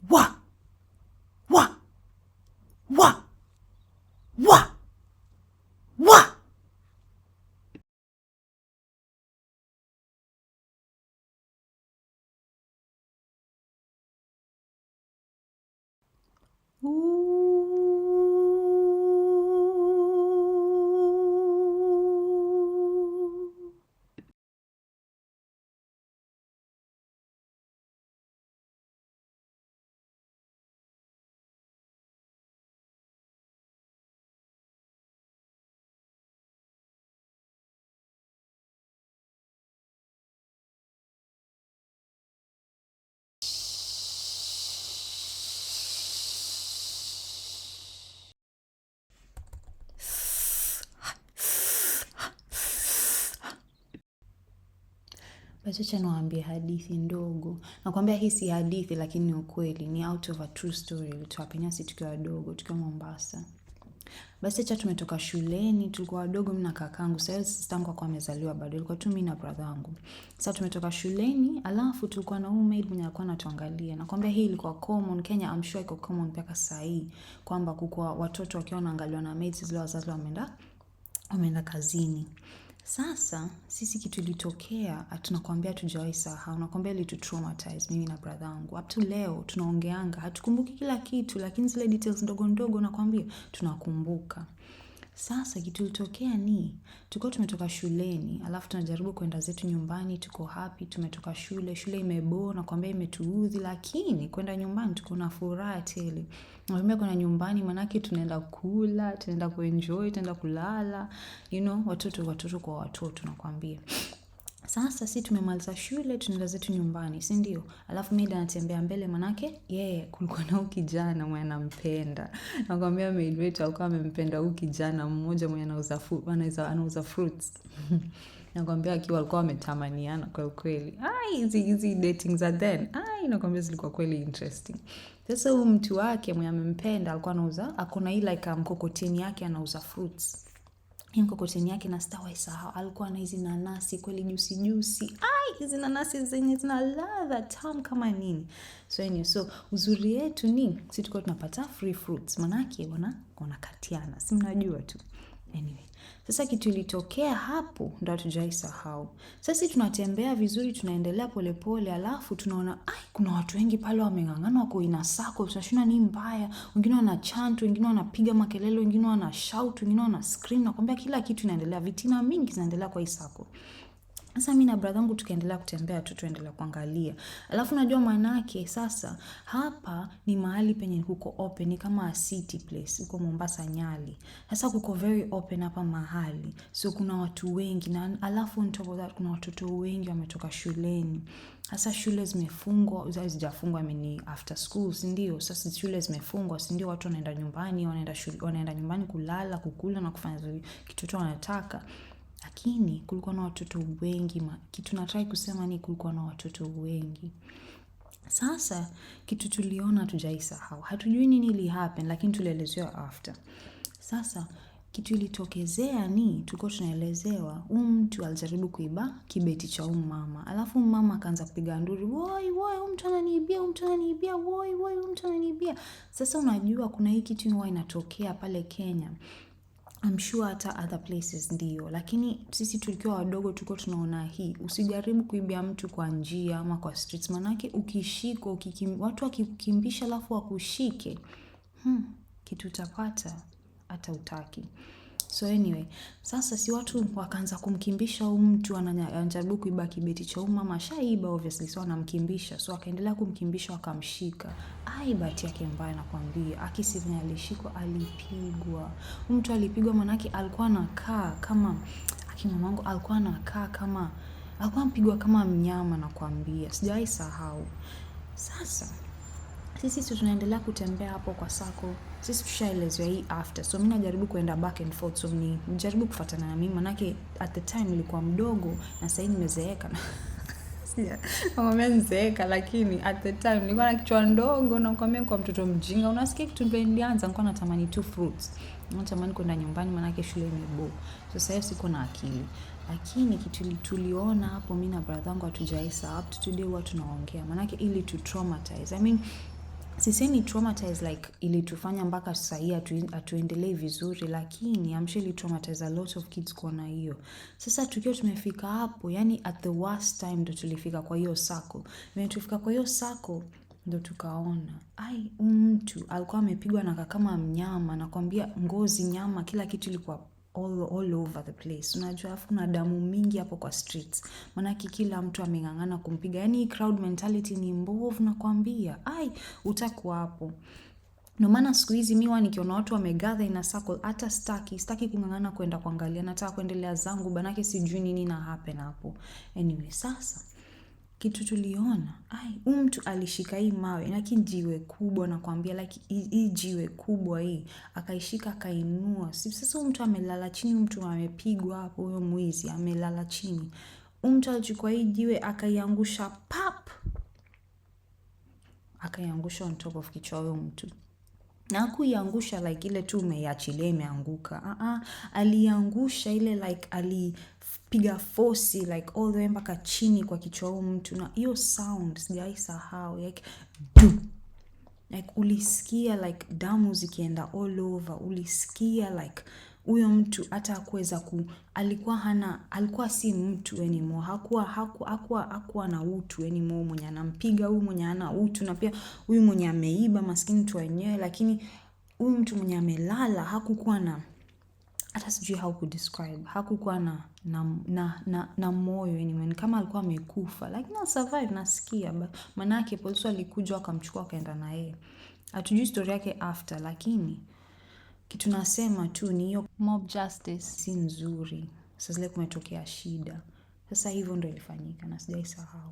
Wa! Wa! Wa! Wa! Wa! Ooh. Basi acha niwaambie hadithi ndogo. Nakwambia hii si hadithi lakini ni ukweli, ni out of a true story. Ilituhappenia sisi tukiwa wadogo, tukiwa Mombasa. Basi acha tumetoka shuleni, tulikuwa wadogo mimi na kakangu. Sasa sister yangu hakuwa amezaliwa bado, ilikuwa tu mimi na brother yangu. Sasa tumetoka shuleni, alafu tulikuwa na huyu maid mwenye alikuwa anatuangalia. Nakwambia hii ilikuwa common Kenya, I'm sure iko common mpaka saa hii kwamba kukuwa watoto wakiwa wanaangaliwa na maids zile wazazi wameenda kazini. Sasa sisi kitu ilitokea, tunakwambia hatujawahi sahau, nakwambia ilitu traumatize mimi na brother yangu. Up to leo tunaongeanga, hatukumbuki kila kitu, lakini zile details ndogo ndogo nakwambia tunakumbuka. Sasa kitu ilitokea ni tulikuwa tumetoka shuleni, alafu tunajaribu kwenda zetu nyumbani, tuko happy, tumetoka shule, shule imebore, nakwambia imetuudhi, lakini kwenda nyumbani tuko na furaha tele. Nakwambia kwenda nyumbani manake tunaenda kula, tunaenda kuenjoy, tunaenda kulala, watoto watoto kwa watoto nakwambia. Sasa si tumemaliza shule, tunaenda zetu nyumbani, si ndio? Alafu maid anatembea mbele manake yeye kulikuwa na huyu kijana mwenye anampenda. Nakwambia maid wetu alikuwa amempenda huyu kijana mmoja mwenye anauza fruits. Nakwambia akiwa walikuwa wametamaniana kwa kweli. Ai, hizi dating za then. Ai, nakwambia zilikuwa kweli interesting. Sasa huyu mtu wake mwenye amempenda alikuwa anauza, ako na hii like mkokoteni yake anauza fruits. Hii mkokoteni yake na sitawahi sahau, alikuwa na hizi nanasi kweli juicy juicy. Ai, hizi nanasi zenye zina ladha tamu kama nini. So anyway, so uzuri yetu ni sisi tulikuwa tunapata free fruits, manake wanakatiana, si mnajua tu. Anyway, sasa kitu ilitokea hapo ndo hatujawahi sahau. Sasa tunatembea vizuri, tunaendelea polepole, alafu tunaona ai, kuna watu wengi pale wameng'ang'ana, wako in a circle, tunashindwa nini mbaya. Wengine wana chant, wengine wanapiga makelele, wengine wana shout, wengine wana scream, nakwambia kila kitu inaendelea, vitina mingi zinaendelea kwa hii circle. Sasa mimi na brother yangu tukaendelea kutembea tu, tuendelea kuangalia. Alafu unajua manake sasa hapa ni mahali penye kuko open, ni kama a city place huko Mombasa Nyali. Sasa kuko very open hapa mahali. So kuna watu wengi na alafu on top of that kuna watoto wengi wametoka shuleni. Sasa shule zimefungwa, hazijafungwa, I mean after school, si ndio? Sasa shule zimefungwa, si ndio? Watu wanaenda nyumbani, wanaenda shule, wanaenda nyumbani kulala, kukula na kufanya kitu wanataka. Lakini kulikuwa na watoto wengi, kitu natry kusema ni kulikuwa na watoto wengi. Sasa kitu tuliona hatujaisahau. Hatujui nini ili happen lakini tulielezewa after. Sasa kitu ilitokezea ni tulikuwa tunaelezewa huyu mtu alijaribu kuiba kibeti cha huyu mama. Alafu mama akaanza kupiga nduru, woi woi, huyu mtu ananiibia, huyu mtu ananiibia, woi woi, huyu mtu ananiibia. Sasa unajua kuna hii kitu huwa inatokea pale Kenya. I'm sure hata other places ndio, lakini sisi tukiwa wadogo tulikuwa tunaona hii, usijaribu kuibia mtu kwa njia ama kwa streets, manake ukishikwa, watu wakikukimbisha alafu wakushike, kitu utapata hata utaki. So anyway, sasa si watu wakaanza kumkimbisha huyu mtu anajaribu kuiba kibeti cha huyu mama, ashaiba obviously, so anamkimbisha. So akaendelea kumkimbisha wakamshika. Ai, bahati yake mbaya nakwambia, akisi venye alishikwa alipigwa. Huyu mtu alipigwa manake alikuwa anakaa kama, aki mamangu alikuwa anakaa kama, alikuwa anapigwa kama mnyama nakwambia. Sijawahi sahau. Sasa sisi si tunaendelea kutembea hapo kwa sako. Sisi tushaelezewa hii after. So mimi najaribu kuenda back and forth. So ni jaribu kufuatana na mimi manake at the time nilikuwa mdogo na sasa nimezeeka. Nakwambia nizeeka lakini at the time nilikuwa na kichwa ndogo nakwambia kwa mtoto mjinga. Unasikia kitu vile nilianza nilikuwa natamani tu fruits. Natamani kwenda nyumbani manake shule imebore. So sasa hiyo siko na akili. Lakini kitu tuliona hapo mimi na brother yangu hatujaisahau. Up to today huwa tunaongea. Manake ili tu traumatize. I mean, Sisemi traumatize like ilitufanya mpaka sahii hatuendelei vizuri, lakini I'm sure ili traumatize a lot of kids kuona hiyo. Sasa tukiwa tumefika hapo, yani at the worst time ndo tulifika kwa hiyo circle. When tulifika kwa hiyo circle ndo tukaona, ai, huyu mtu alikuwa amepigwa na kama mnyama, nakwambia ngozi, nyama, kila kitu ilikuwa all over the place, unajua. Alafu kuna damu mingi hapo kwa streets, maanake kila mtu ameng'ang'ana kumpiga. Yani hii crowd mentality ni mbovu, nakwambia. Ai, utakuwa hapo. Ndio maana siku hizi mi huwa nikiona watu wamegather in a circle, hata staki kung'ang'ana kwenda kuangalia, nataka kuendelea zangu, manake sijui nini na happen hapo. Anyway, sasa kitu tuliona, ai, huyu mtu alishika hii mawe, lakini jiwe kubwa, nakwambia, like hii jiwe kubwa hii, akaishika akainua. Sasa huyu mtu amelala chini, huyu mtu amepigwa hapo, huyo mwizi amelala chini. Huyu mtu alichukua hii jiwe akaiangusha, pap, akaiangusha on top of kichwa huyo mtu. Na hakuiangusha like ile tu umeiachilia imeanguka. Ah, aliangusha ile like alipiga force like all the way mpaka chini kwa kichwa huyu mtu, na hiyo sound sijawahi sahau, like du, like ulisikia like damu zikienda all over, ulisikia like huyo mtu hata hakuweza ku, alikuwa hana, alikuwa si mtu anymore, hakuwa na utu anymore. Mwenye anampiga huyu mwenye hana utu, na pia huyu mwenye ameiba, maskini mtu wenyewe, lakini huyu mtu mwenye amelala hakukuwa na, hata sijui how to describe, hakukuwa na moyo anymore, ni kama alikuwa amekufa, lakini survive nasikia. Manake polisi walikuja wakamchukua wakaenda na yeye. Hatujui story yake after, lakini kitu nasema tu ni hiyo mob justice si nzuri. Sasa zile kumetokea shida. Sasa hivyo ndo ilifanyika na sijaisahau.